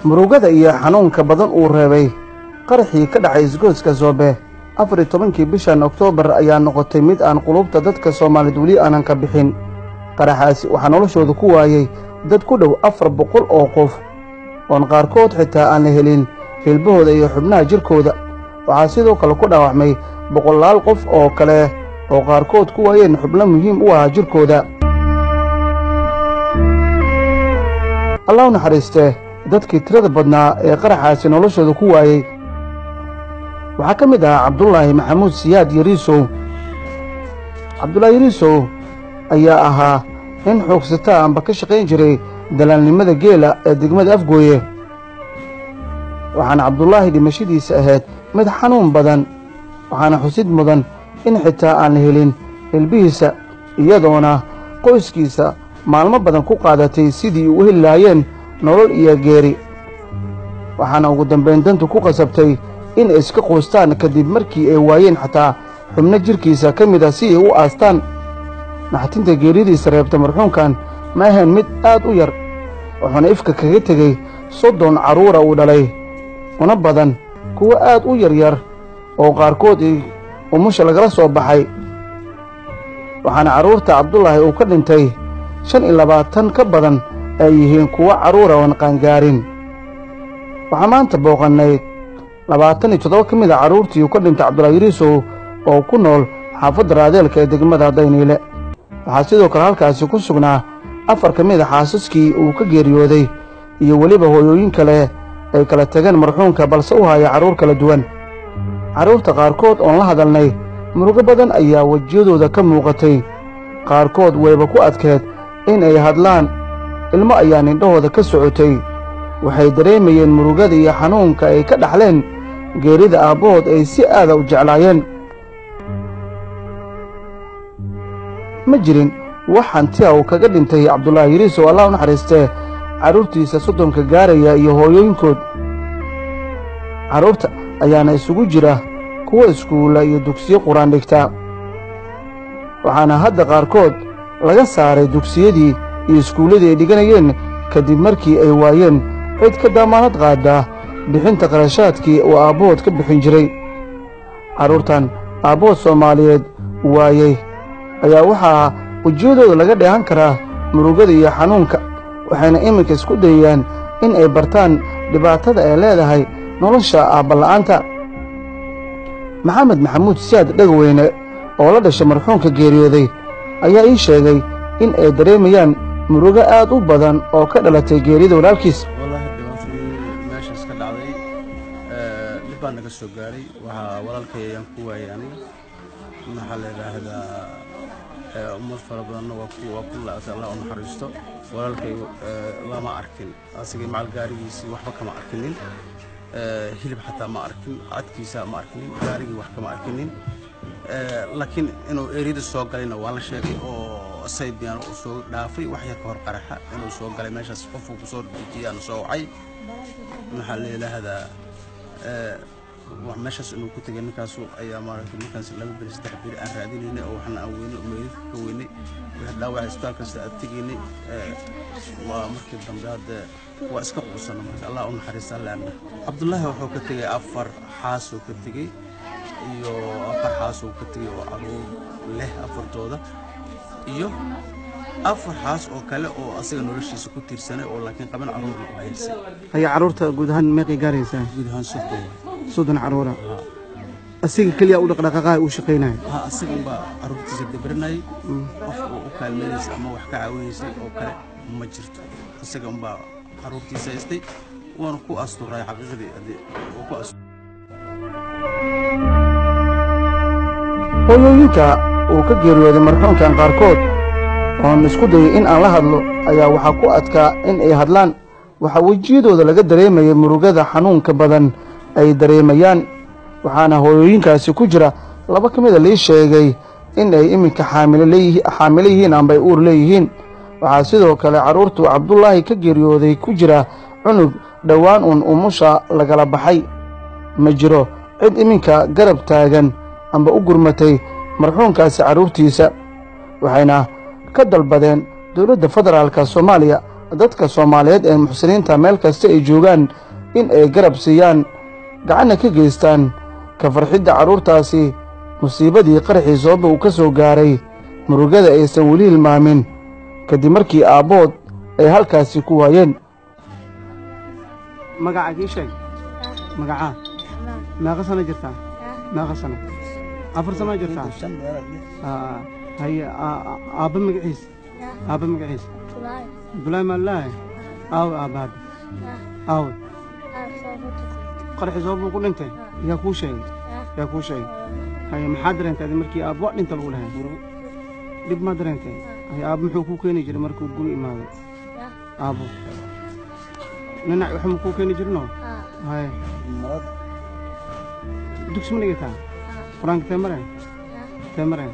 Murugada iyo xanuunka badan uu reebay qaraxii ka dhacay isgoyska Zoobe 14-kii bishan Oktoobar ayaa noqotay mid aan qulubta dadka Soomaaliyeed weli aanan ka bixin. Qaraxaasi waxaa noloshooda ku waayey dad ku dhow 400 oo qof, oon qaarkood xitaa aan la helin hilbahooda iyo xubnaha jirkooda. Waxaa sidoo kale ku dhaawacmay boqolaal qof oo kale oo qaarkood ku waayeen xubno muhiim u ahaa jirkooda. Allah u naxariistee dadkii tirada badnaa ee qaraxaasi noloshooda ku waayey waxaa ka mid ahaa Cabdulaahi Maxamuud Siyaad Yariisow. Cabdulaahi Yariisow ayaa ahaa nin xoogsataa amba ka shaqayn jiray dalaalnimada geela ee degmada Afgooye. Waxaana Cabdulaahi dhimashadiisa ahayd mid xanuun badan, waxaana xusid mudan in xitaa aan la helin hilbihiisa, iyadoona qoyskiisa maalmo badan ku qaadatay sidii u heli lahaayeen nolol iyo geeri. Waxaana ugu dambayn dantu ku qasabtay in ay iska quustaan kadib markii ay waayeen xataa xubno jirkiisa ka mid ah si ay u aastaan. Naxtinta geeridiisa reebta marxuumkan ma ahayn mid aad u yar, wuxuuna ifka kaga tegey 30 carruura uu dhalay, una badan kuwo aad u yaryar oo qaarkood umusha lagala soo baxay. Waxaana carruurta Cabdulaahi uu ka dhintay 25 ka badan ay yihiin kuwo carruura oon qaangaarin. Waxaa maanta booqannay 27 ka mid a carruurtii uu ka dhintay Cabdulaahi Yariisow oo ku nool xaafadda Raadeelka ee degmada Dayniile. Waxaa sidoo kale halkaasi ku sugnaa 4 ka mid a xaasaskii uu ka geeriyooday iyo weliba hooyooyin kale ay kala tageen marxuumka, balse u haya carruur kala duwan. Carruurta qaarkood oon la hadalnay murugo badan ayaa wejiyadooda ka muuqatay, qaarkood wayba ku adkeed in ay hadlaan, ilmo ayaa nindhahooda ka socotay. Waxay dareemayeen murugada iyo xanuunka ay ka dhaxleen geerida aabbahood ay si aada u jeclaayeen. Ma jirin wax hantiya uu kaga dhintay Cabdulaahi Yariisow, Allah u naxariistee, carruurtiisa 30-ka gaaraya iyo hooyooyinkood. Carruurta ayaana isugu jira kuwa iskuulla iyo dugsiyo qur-aan dhigta, waxaana hadda qaarkood laga saaray dugsiyadii iyo iskuulladii ay dhiganayeen kadib markii ay waayeen cid ka damaanad qaaddaa bixinta qarashaadkii uu aabbahood ka bixin jiray. Carruurtan aabbahood Soomaaliyeed waayey ayaa waxaa wejiyadooda laga dheehan karaa murugada iyo xanuunka, waxayna iminka isku dayayaan in ay bartaan dhibaatada ay leedahay nolosha aabbala'aanta. Maxamed Maxamuud Siyaad Dhegaweyne oo la dhashay marxuumka geeriyooday ayaa ii sheegay in ay dareemayaan murugo aad u badan oo ka dhalatay geerida walaalkiis. Wallaahi dhibaatadii meeshaas ka dhacday dhib baa naga soo gaaray. Waxaa walaalkay ayaan ku waayay aniga, maxaa la yidhaahdaa, ummad fara badanna waa ku la-atay. Allah u naxariisto walaalkay. Lama arkin asigay macal gaarigiisii, waxba kama arkinin, hilib xataa ma arkin, cadkiisa ma arkinin, gaarigii wax kama arkinin. Laakiin inuu erida soo galayna waa la sheegay oo saybiyan uu soo dhaafay wax yar ka hor qaraxa inuu soo galay meeshaas, qofuu kusoo dejiyaan soo wacay, maxaa la yidhaahdaa, meeshaas inuu ku tegay ninkaasu ayaa maaragtay. Markaas 2 beri 3 beri aan raadinaynay oo waxna aan weynay oo meydadka ka weynay, wixii dhaawac isbitaal kasta aad tegaynay, waa markii dambe hadde waa iska quusana. Marka Allah u naxariista laana Cabdullaahi wuxuu ka tegay 4 xaasuu ka tegey iyo 4 xaasuu ka tegey oo caruur leh afartooda, iyo 4 xaas oo kale oo asaga noloshiisa ku tiirsanay oo laakiin qaban caruurna u haysay. Haya, carruurta guud ahaan meeqay gaaraysaa? Guud ahaan 30. 30 carruura asiga keliya u dhaqdhaqaaqaha uu shaqaynaya? Ha, asaga unbaa carruurtiisa dabrinayay, qof uu u kaalmeynaysa ama wax ka caawinaysay oo kale ma jirto. Isaga unbaa carruurtiisa haystay, waana ku asturay xaqiiqdii haddii uu ku asturay. Hooyooyinka uu ka geeriyooday marxuumkan qaarkood oon isku dayay in aan la hadlo ayaa waxaa ku adkaa in ay hadlaan. Waxaa wejiyadooda laga dareemayay murugada xanuunka badan ay dareemayaan, waxaana hooyooyinkaasi ku jira 2 ka mida lii sheegay in ay iminka xaamilo yihiin amba ay uur leeyihiin. Waxaa sidoo kale carruurtu Cabdulaahi ka geeriyooday ku jira cunug dhowaan uun umusha lagala baxay. Ma jiro cid iminka garab taagan amba u gurmatay marxuumkaasi carruurtiisa, waxayna ka dalbadeen dowladda federaalka Soomaaliya dadka Soomaaliyeed ee muxsiniinta meel kasta ay joogaan in ay garab siiyaan, gacanna ka geystaan ka farxidda carruurtaasi musiibadii qaraxii Soobe uu ka soo gaaray, murugada aysan weli hilmaamin kadib markii aabbood ay halkaasi ku waayeen. Magaca kii sheeg, magacaa? Meeqa sano jirtaa? Meeqa sano? 4 sano jirtaa? Haye, aabba magaciis? Aabba magaciis? Abdullaahi Maalaahi. Aawe aabba hadda? Aawe? Qaraxii Soobe ku dhintay. Yaa kuu sheegay? Yaa kuu sheegay? Haye, maxaa dareentay adi markii aabbo dhinta lagu dhahay? Dhib ma dareentay? Haye, aabbo muxuu kuu keeni jiray markuu guri imaado? Aabbo ninac waxa ma kuu keeni jirino? Haye, dugsi ma dhigataa? Qur-aanka tee mare? Tee mare?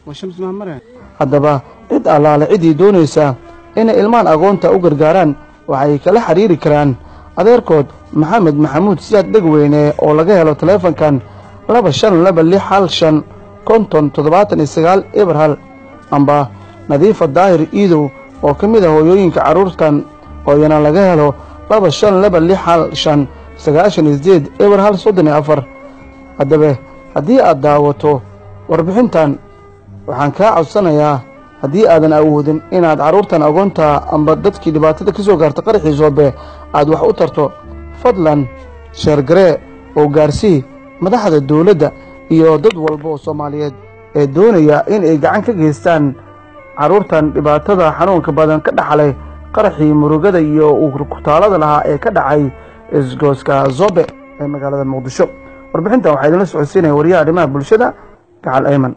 Waa shams maa mare? Haddaba cid allaale ciddii doonaysa inay ilmahan agoonta u gargaaraan waxay kala xiriiri karaan adeerkood Maxamed Maxamuud Siyaad Dhegweyne oo laga helo taleefankan 252615 50 79 0 1, amba Nadiifa Daahir Iidow oo ka mid ah hooyooyinka carruurtan oo iyana laga helo 252615 98 01 34. Haddaba haddii aad daawato warbixintan, waxaan kaa codsanayaa haddii aadan awoodin inaad carruurtan agoonta amba dadkii dhibaatada ka soo gaarta qaraxii Soobe aad wax u tarto, fadlan sheergaree oo gaarsii madaxda dowladda iyo dad walba oo Soomaaliyeed ee doonaya in ay gacan ka geystaan carruurtan dhibaatada xanuunka badan ka dhaxlay qaraxii murugada iyo kutaalada lahaa ee ka dhacay isgooska Zobe ee magaalada Muqdisho. Warbixintan waxaa idinla socodsiinaya wariyaha arrimaha bulshada Gacal Ayman.